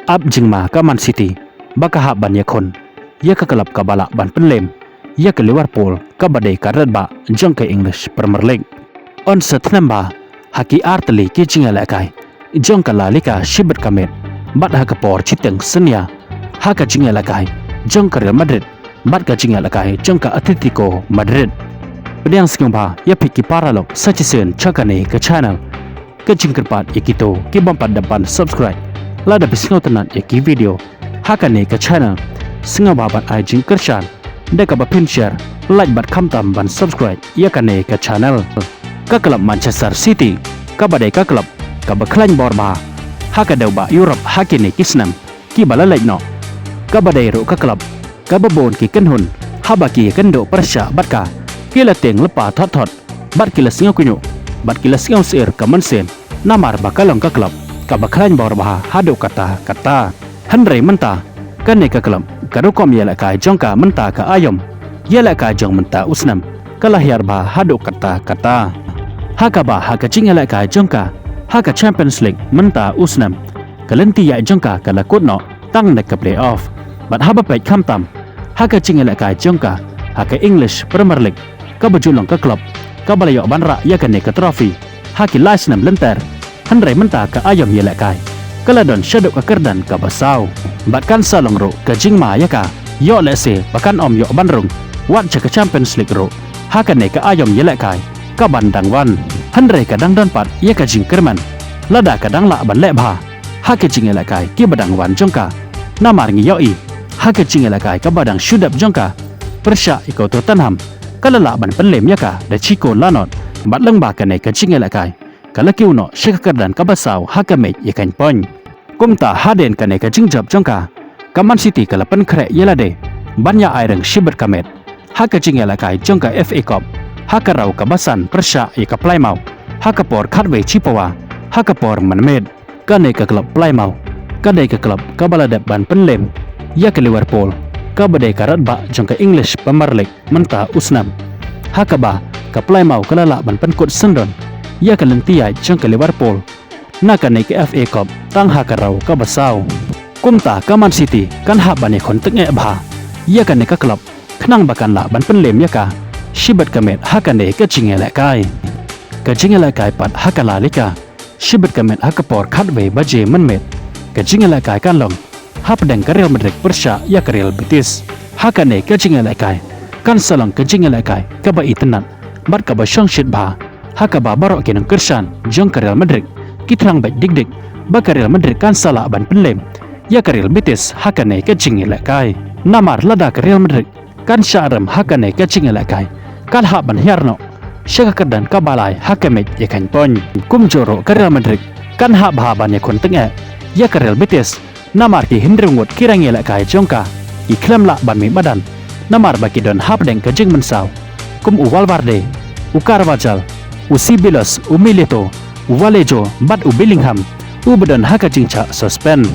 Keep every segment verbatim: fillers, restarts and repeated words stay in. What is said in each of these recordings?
Ap jingma ka Man City ba ka hap ban ïakhun ïa ka club kaba lah ban pynlem ïa ka Liverpool kaba dei ka rangbah jong ka English Premier League. Yn sa tnem ba ha ki artylli ki jingïalehkai jong ka La Liga shibit ka miet bad ha ka por shiteng synñia ha ka jingïalehkai jong ka Real Madrid bad ka jingïalehkai jong ka Atletico Madrid. Pdiang sngewbha ïa phi ki paralok sa shisien sha kane ka channel. Ka jingkyrpad ïa kito ki bym pat dep ban subscribe, lada phi sngewtynnat ïa ki video ha kane ka channel, sngewbha ban ai jingkyrshan da kaba phin share, like bad khamtam ban subscribe ïa kane ka channel. Ka club Manchester City kaba dei ka club kaba khlaiñ bor bha ha ka dewbah Europe ha kine ki snem kiba la leit noh, kaba dei ruh ka club kaba bun ki kynhun haba ki ïakynduh pyrshah bad ka, ki la tieng lypa thot thot bad ki la sngewkynñiuh bad ki la sngewsyier ka mynsiem, namar ba ka long ka club kaba khlaiñ bor bha haduh katta katta. Hynrei mynta kane ka club, ka rukom ïalehkai jong ka mynta ka aïom ïalehkai jong mynta u snem ka la hiar bha haduh katta katta, ha kaba ha ka jingïalehkai jong ka ha ka Champions League mynta u snem, ka lynti ïaid jong ka ka la kut noh tang na ka playoff. Bad haba peit khamtam ha ka jingïalehkai jong ka ha ka English Premier League, kaba ju long ka club kaba la ïoh ban rah ïa kane ka trophy ha ki lai snem lynter, hynrei mynta ka aïom ïalehkai ka la don shaduh ka kyrdan kaba saw. Bad kan sa long ruh ka jingma ïa ka, ïoh lehse ba kan ym ïoh ban rung wat sha ka Champions League ruh ha kane ka aïom ïalehkai ka ban dang wan. Hynrei ka dang don pat ïa ka jingkyrmen lada ka dang lah ban leh bha ha ka jingïalehkai kiba dang wan jong ka. Namar ngi ïohi ha ka jingïalehkai kaba dang shu dep jong ka pyrshah ïa ka Tottenham, ka la lah ban pynlem ïa ka da shi kol la nod, bad lyngba kane ka jingïalehkai ka la kiew noh sha ka kyrdan kaba saw ha ka mej ïakaiñ point. Kumta hadien kane ka jingjop jong ka, ka Man City ka la pynkhreh ïa lade ban ïa ai reng shibit ka miet ha ka jingïalehkai jong ka F A Cup ha ka round kaba san pyrshah ïa ka Plymouth ha ka por khatwei shipawa ha ka por mynmiet. Kane ka club Plymouth ka dei ka club kaba la dep ban pynlem ïa ka Liverpool kaba dei ka rangbah jong ka English Premier League mynta u snem, ha kaba ka Plymouth ka la lah ban pynkut syndon ïa ka lynti ïaid jong ka Liverpool na kane ka F A Cup tang ha ka round kaba saw. Kumta ka Man City kan hap ban ïakhun tyngeh bha ïa kane ka club khnang ba kan lah ban pynlem ïa ka shibit ka miet ha kane ka jingïalehkai. Ka jingïalehkai pat ha ka La Liga shibit ka miet ha ka por khatwei baje mynmiet, ka jingïalehkai kan long hapdeng ka Real Madrid pyrshah ïa ka Real Betis. Ha kane ka jingïalehkai kan sa long ka jingïalehkai kaba itynnad bad kaba shongshit bha, ha kaba baroh ki nongkyrshan jong ka Real Madrid ki thrang beit dik dik ba ka Real Madrid kan sa lah ban pynlem ïa ka Real Betis ha kane ka jingïalehkai. Namar lada ka Real Madrid kan shah rem ha kane ka jingïalehkai, kan hap ban hiar noh sha ka kyrdan kaba lai ha ka mej ïakaiñ point. Kumjuh ruh ka Real Madrid kan hap bha ban ïakhun tyngeh ïa ka Real Betis, namar ki hynriew ngut ki rangïalehkai jong ka ki khlem lah ban mih madan, namar ba ki don hapdeng ka jingmynsaw, kum u Valverde, u Carvajal, u Ceballos, u Milito, u Vallejo bad u Bellingham uba don ha ka jingshah suspend.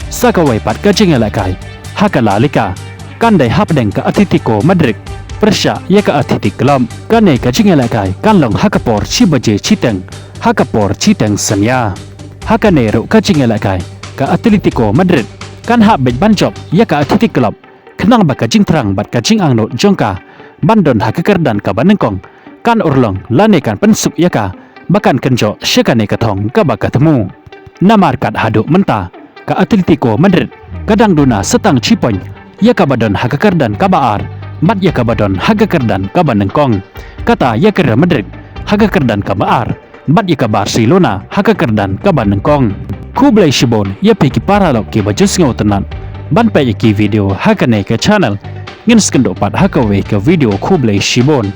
Sa kawei pat ka jingïalehkai ha ka La Liga kan dei hapdeng ka Atletico Madrid pyrshah ïa ka Athletic Club. Kane ka jingïalehkai kan long ha ka por shi baje shiteng, ha ka por shiteng synñia. Ha kane ruh ka jingïalehkai ka Atletico Madrid kan hap beit ban jop ïa ka Athletic Club khnang ba ka jingthrang bad ka jingangnud jong ka ban don ha ka kyrdan kaba nyngkong kan urlong lane kan pynsuk ïa ka ba kan kynjoh sha kane ka thong kaba ka thmu. Namar kat haduh mynta ka Atletico Madrid ka dang duna sa tang shi point ïa kaba don ha ka kyrdan kaba ar bad ïa kaba don ha ka kyrdan kaba nyngkong, kata ïa ka Real Madrid ha ka kyrdan kaba ar bad ïa ka Barcelona ha ka kyrdan kaba nyngkong. Khublei shibun ïa phi ki paralok kiba ju sngewtynnat ban peit ïa ki video ha kane ka channel. Ngin sa ïakynduh pat ha kawei ka video, khublei shibun.